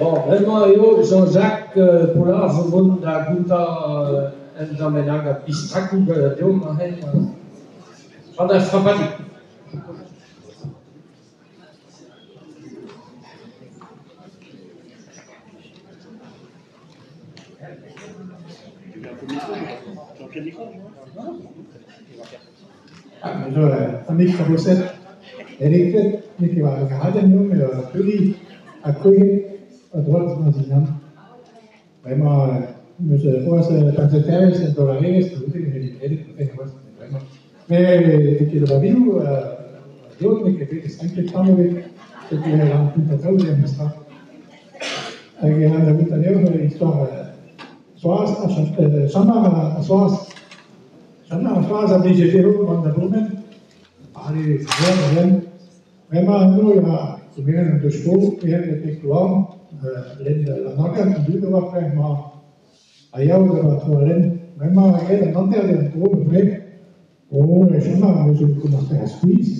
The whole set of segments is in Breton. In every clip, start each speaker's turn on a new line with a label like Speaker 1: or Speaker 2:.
Speaker 1: Bon, bremañ eo Jean-Jacques Pollard zo vont da gontañ un tamm bennak ha pistrakoù deomp aze gant ar frapadig.
Speaker 2: Ah, me zo un tammig kaboset. Elektret n'eo ket war ar garadenn eo met peuriñ ha kouezhet a-droad ma zindan. Bremañ 'm eus c'hoazh peñseterezh en taol-ar-evezh da c'houde ne vez ket graet c'hoazh bremañ. Met n'eo ket va vioù deod n'eo ket bet stanket tamm ebet. Setu e ran tout an traoù memestra. Hag e ran da gontañ deoc'h istor Soaz Samar ha Soaz. Samar ha Soaz a blije dezho mont da bourmen. Bale lenn. Bremañ eno e oa kemeret an deus kozh aet betek Louarn, lenn Lanagat an dud a oa pelec'h emañ ha yaou da ober tro al lenn. Bremañ eo an hanter d'an dro bepred. Oh, e chom a zo komañs a skuizh.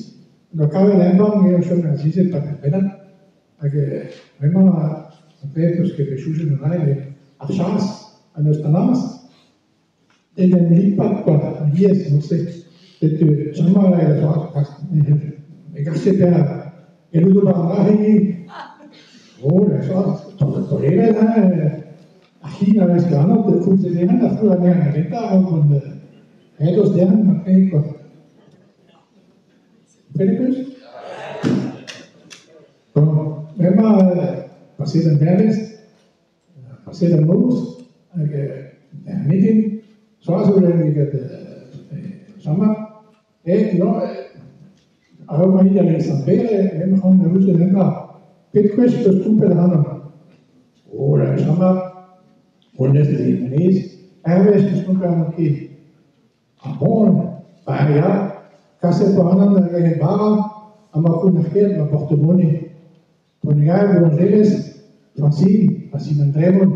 Speaker 2: Da kavet embann eo chom azezet pa ar pennad. Hag bremañ ar pezh 'peus ket bet soñjet an ael eo ar chas an eus En em lipat kwa, alies morse. Setu chom a ra me garfe bezañ gellout ober an dra-se ivez. Oh, tolevet hein, ar c'hi a vez ganet koulz e verenn a feur anezhañ da gentañ a-raok mont ret eus dezhañ marteze kwa. Prenet 'peus? Bon, bremañ paseet an dervezh. Paseet an noz hag er mintin soaz zo get Jean-Marc aet eo a-raok ma hini da Sant-Pêr emañ c'hoant da gouzout un dra. Pet gwech 'peus trompet ac'hanon ? Oh la Jean-Marc, honnezh eo hennezh, hervez 'peus trompet ac'hanon ket. Ha bon, ba ya, kaset 'po ac'hanon da gaout bara ha ma kounnar ket ma porte-monnaie. Ponegaet boulanjerezh, Francine, Francine an Tremont.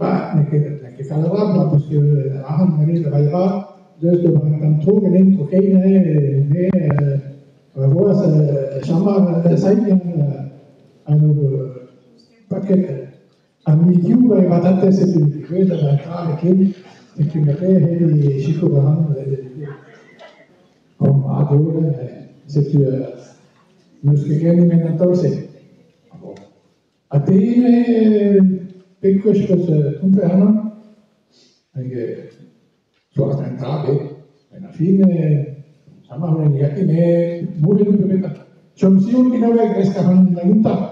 Speaker 2: Bah, n'eo ket n'eo ket kalz a dra parce que arc'hant ganin da baeañ deus d'ober un tamm tro ganin, tro kein eo me war-c'hoazh chama sailh a zo paket ar milioù e vatatez setu ret da dra ken setu marteze e sikour ac'hanon. Bon, mat eo setu n'eus ket ken nemet an taol-se. Ha te ivez, pet gwech 'peus trompet ac'hanon ? Hag soaz un dra bet. A-benn ar fin, amañ on en met moget out petra. Chom sioul ken a-wech, desk ac'hanon da gontañ.